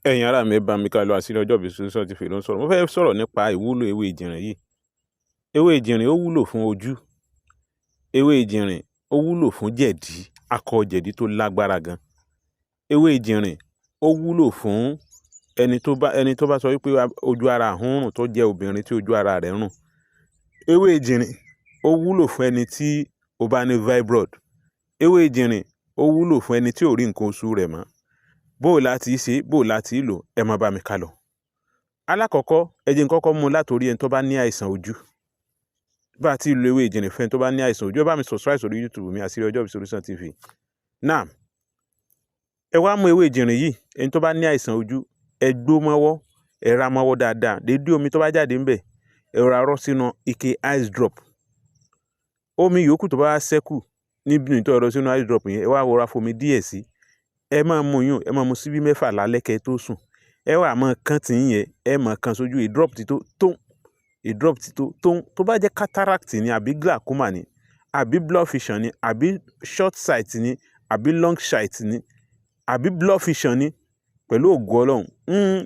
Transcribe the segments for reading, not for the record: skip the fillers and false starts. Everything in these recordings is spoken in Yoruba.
Ẹ̀yin ará mi, ẹ bá mi ká lọ. Àṣírí Ọjọ́ Ìbí Solution TV ló ń sọ̀rọ̀. Mo fẹ́ sọ̀rọ̀ nípa ìwúlò ewé ìjìnrìn yìí. Ewé ìjìnrìn, ó wúlò fún ojú. Ewé ìjìnrìn, ó wúlò fún jẹ̀dí, akọ jẹ̀dí tó lágbára gan. Ewé ìjìnrìn, ó wúlò fún ẹni tó bá sọ wípé ojú ara òun rùn, tó jẹ́ obìnrin tí ojú ara rẹ̀ ń rùn. Ewé ìjìnrìn, ó wúlò fún ẹni tí ó bá ní fibroid. Ewé ìjìnrìn, ó wúlò fún ẹni tí ò rí nǹkan oṣù rẹ̀ mọ́. Bó o láti ṣe, bó o láti lò, ẹ má bá mi ká lọ. Alákọ̀ọ́kọ́, ẹ jẹ́ n kọ́kọ́ mú látòrí ẹni tó bá ní àìsàn ojú. Bá a ti lo ewé ìjìnrìn fún ẹni tó bá ní àìsàn ojú, ẹ bá mi subscribe sórí YouTube mi, Àṣírí Ọjọ́ Ìbí Solution TV. Now, ẹ wá mú ewé ìjìnrìn yìí. Ẹni tó bá ní àìsàn ojú, ẹ gbó mọ́wọ́, ẹ ra mọ́wọ́ dáadáa. Dédé omi tó bá jáde ńbẹ̀, ẹ rọra rọ́ sínú ike ice drop. Omi yòókù tó bá ṣẹ́kù níbi tó rọ sínú ice drop yẹn, ẹ wá rọra fomi díẹ̀ sí. Ẹ máa mu yún, ẹ máa mu síbí 6 lálẹ́ kẹ́ tó sùn. Ẹ wá máa kán tí yẹn, ẹ máa kán sójú. A drop ti tó tó, a drop ti tó tó. Tó bá jẹ́ cataract ni, àbí glaucoma ni, àbí blur vision ni, àbí short sight ni, àbí long sight ni, àbí blur vision ni, pẹ̀lú ògo Ọlọ́run,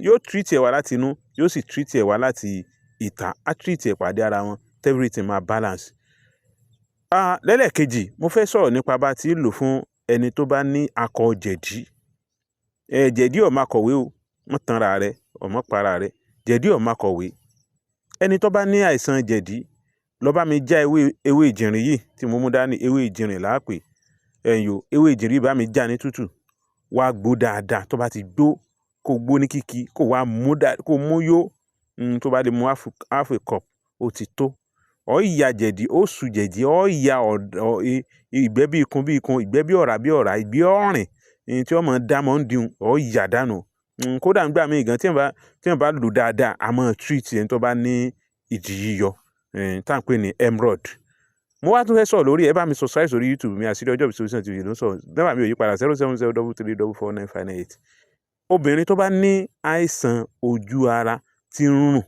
yóò treat ẹ̀ wá láti inú, yóò sì treat ẹ̀ wá láti ìta. Á treat ẹ̀ pàdé ara wọn, everything máa balance. Ah, lẹ́lẹ̀kejì, mo fẹ́ sọ̀rọ̀ nípa bá ti lò fún ẹni tó bá ní akọ jẹ̀dí. Ẹ jẹ̀dí ò máa kọ̀wé o, mọ́ tanra rẹ, ò mọ́ para rẹ. Jẹ̀dí ò máa kọ̀wé. Ẹni tó bá ní àìsàn jẹ̀dí, lọ bá mi já ewé ìjìnrìn yìí tí mo mú dání. Ewé ìjìnrìn là á pè. Ẹ̀yìn o, ewé ìjìnrìn yìí, bá mi já ní tútù, wá gbó dáadáa. Tó bá ti gbó, kó gbó ní kíkí, kó wá mú dá, kó mú yó. Tó bá lè mú half a cup, ó ti tó. Ó ya jẹ̀dí, ó su jẹ̀dí, ó ya ìgbẹ́ bí ikun bí ikun, ìgbẹ́ bí ọ̀rá bí ọ̀rá, ìgbẹ́ ọ̀rìn tí ó máa dá mọ́ ń dìhun, ó yà dànù. Kódà nígbà míì gan, tí èèyàn bá lò dáadáa, a máa treat ẹni tó bá ní ìdí yíyọ, tá ń pè ní hemorrhoid. Mo wá tún fẹ́ sọ̀rọ̀ lórí, ẹ bá mi subscribe sórí YouTube mi, Àṣírí Ọjọ́ Ìbí Solution TV ló ń sọ̀rọ̀. Nọ́mbà mi ò yí padà, 07033449598. Obìnrin tó bá ní àìsàn ojú ara tí ń rùn,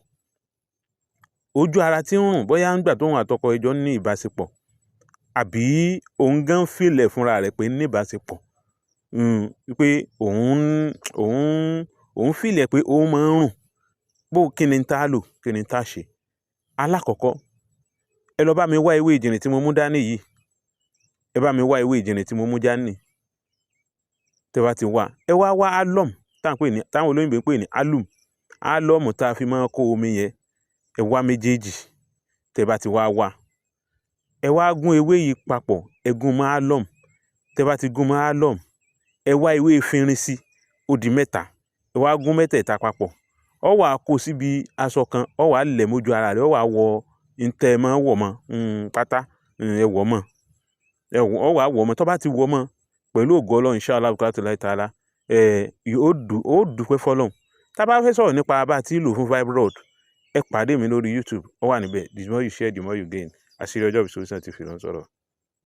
ojú ara tí ń rùn, bóyá nígbà tóun àtọkọ ẹ̀ jọ ní ìbáṣepọ̀, àbí òun gan feel ẹ̀ fúnra rẹ̀ pé ní ìbáṣepọ̀, pé òun feel ẹ̀ pé ó máa ń rùn. Bó kí ni tá lò, kí ni tá ṣe? Alákọ̀ọ́kọ́, ẹ lọ bá mi wá ewé ìjìnrìn tí mo mú dání yìí. Ẹ bá mi wá ewé ìjìnrìn tí mo mú dání. Tẹ bá ti wá, ẹ wá wá alum tá ń pè ní, táwọn olóyìnbo ń pè ní alum, alum tá a fi máa ń kó omi yẹn. Ẹ wá méjèèjì. Tẹ bá ti wá wá, ẹ wá gún ewé yìí papọ̀, ẹ gún mọ́ alum. Tẹ bá ti gún mọ́ alum, ẹ wá ewé efinrin sí, ó di mẹ́ta. Ẹ wá gún mẹ́tẹ̀ẹ̀ta papọ̀. Ọ wá kó síbi aṣọ kan, ọ wá lẹ̀ mójú ara rẹ̀, ọ wá wọ ntẹ́ ẹ máa wọ̀ mọ́, pátá, ẹ wọ̀ mọ́, ẹ ọ wá wọ̀ mọ́. Tó bá ti wọ̀ mọ́, pẹ̀lú ògo Ọlọ́run, inshallah ta'ala ta'ala, ẹ ó dúpẹ́ fọ́lọ́run. Tá bá fẹ́ sọ̀rọ̀ nípa bá ti lò fún fibroid, ẹ pàdé mi lórí YouTube, ó wà níbẹ̀. The more you share, the more you gain. Àṣírí Ọjọ́ Ìbí Solution TV ló ń sọ̀rọ̀.